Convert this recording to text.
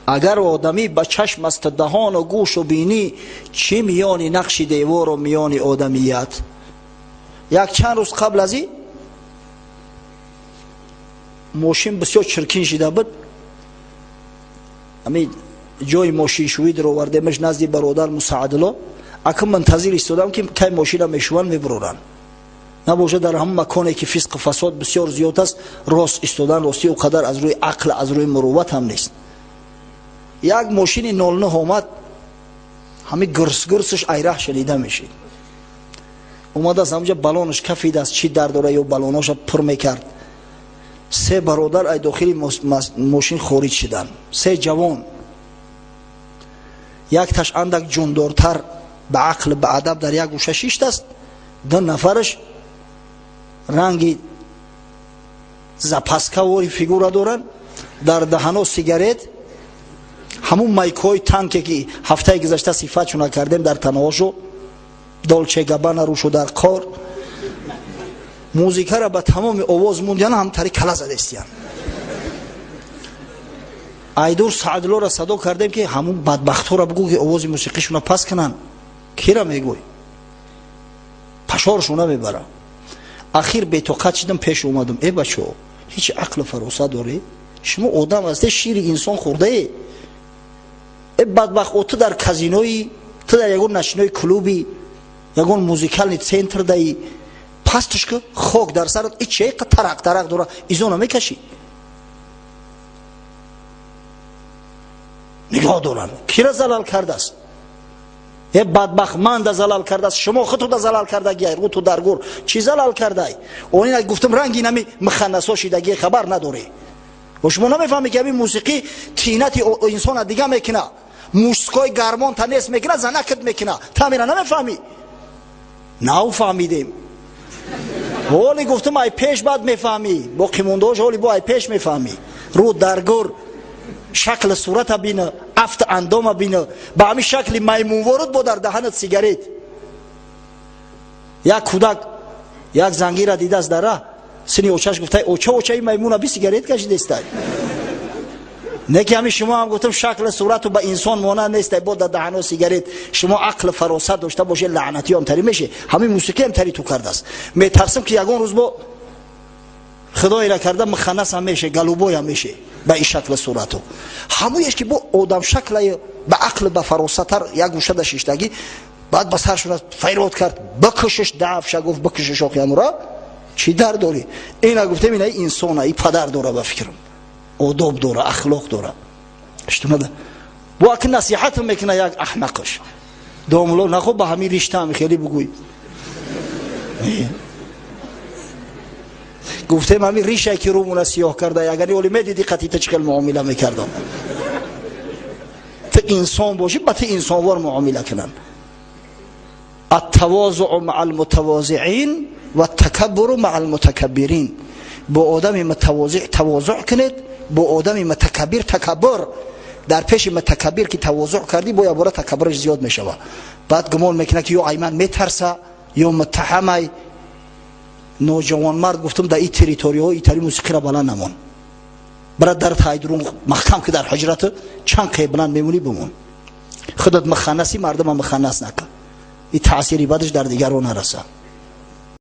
Агар одамӣ ба чашм аст даҳону гӯшу бинӣ, чӣ миёни нақши девору миёни одамият. Як чанд рӯз қабл аз ин мошин бисёр чиркин шида буд. Ҳамин ҷои мошиншӯӣ даровардемаш назди бародар Мусаадулло. Акун мунтазир истодам, ки кай мошина мешӯванд, мебуроранд. Набошад, дар ҳамон маконе ки фисқу фасод бисёр зиёд аст, рост истодан ростӣ ӯ қадар аз рӯи ақл, аз рӯи мурувват ҳам нест. Як мошини 09 омад, ҳамин гурс-гурсаш айраҳ шунида мешид. Омадааст, ҳамҷа балонаш кафидааст, чӣ дар дора ё балоноша пур мекард. Се бародар ай дохили мошин хориҷ шиданд, се ҷавон. Якташ андак ҷундортар, ба ақл, ба адаб дар як гӯша шиштааст. Ду нафараш ранги запаскавори фигура доранд, дар даҳано сигарет, ҳамун майкҳои танке, ки ҳафтаи гузашта сифатшона кардем, дар танаҳошу Долче Габбана рӯшу дар кор музикара ба тамоми овоз мондиян, ҳамтари кала задестиян. Айдур Саъдуллоро садо кардем, ки ҳамун бадбахтҳоро бигӯ, ки овози мусиқишона паст кунанд. Кира мегӯй, пашоршона мебара. Ахир бетоқат шидам, пеш омадам: «Э, бачаҳо, ҳеҷ ақлу фаросат доред? Шумо одам ҳасте, шири инсон хӯрдае? Э, бадбахт, о, ту дар казинои, ту дар ягон ночной клуби, ягон музыкальный центр даи? Пастш ки, хок дар сарат, и че тарақ тарақ дора, изона мекашӣ?» Нигоҳ доранд, кира залал кардааст? Э, бадбахт, манда залал кардааст, шумо худтуда залал кардагиай. Рӯту дар гур чӣ залал кардай? Онина гуфтам, ранги нами муханнасо шидагие, хабар надорӣ. Ва шумо намефаҳмед, ки ҳамин мусиқӣ тинати инсона дига мекуна, мужской гармон та нест мекуна, занакат мекуна. Та ҳамина намефаҳмӣ? Нав фаҳмидем. Ҳоли гуфтам, ай пеш баъд мефаҳмӣ, боқимондаош ҳоли бо ай пеш мефаҳмӣ. Рӯ дар гур, шакли сурата бина, афт андома бина, ба ҳамин шакли маймунворуд, бо дар даҳанат сигарет. Як кӯдак як зангира дидааст дар раҳ, сини очаш гуфтай: «Оча, очаи маймуна би сигарет кашидестай». Не ки ҳамин шумо ҳам, гуфтам, шакли сурату ба инсон монанд нестай, бо дар даҳано сигарет. Шумо ақли фаросат дошта бошед, лаънатиём тари меше. Ҳамин мусиқиам тари ту кардааст. Метарсам, ки ягон рӯз бо худоира карда муханнас ҳам меше, голубой ҳам меше ба ин шакли сурату. Ҳамояш ки бо одамшаклаю ба ақл, ба фаросаттар як гӯшада шиштагӣ, баъд ба саршона файрод кард: «Бикушиш!» Дафша гуфт: «Бикушиш!» Охиамура чӣ дар дорӣ? Ина гуфтем, ина инсона, и падар дора, ба фикрам, одоб дора, ахлоқ дора. Иштумада бо аки насиҳатм мекуна як аҳмақш: «Домуло, нахо ба ҳамин риштаам хеле бугӯй». Гуфтем, ҳамин ришае ки рӯмуна сиёҳ карда, агар оли медидӣ, қатита чӣ хел муомила мекардам. Ту инсон бошӣ, ба ту инсонвор муомила кунанд. Аттавозуъу маа алмутавозиин ва такаббуру маа алмутакаббирин. Бо одами мутавозиъ тавозуъ кунед, бо одами мутакаббир такаббур. Дар пеши мутакаббир ки тавозуъ кардӣ, бо якбора такаббураш зиёд мешавад. Баъд гумон мекунад, ки ё айман метарса, ё муттаҳамай. Ноҷавонмард, гуфтам, дар ин территорияҳо итари мусиқиро баланд намон. Бара дар тайдурун маҳкам, ки дар ҳуҷрат чанд қе баланд мемонӣ, бимон. Худат муханнаси, мардума муханнас накун, ин таъсири бадаш дар дигарон нараса.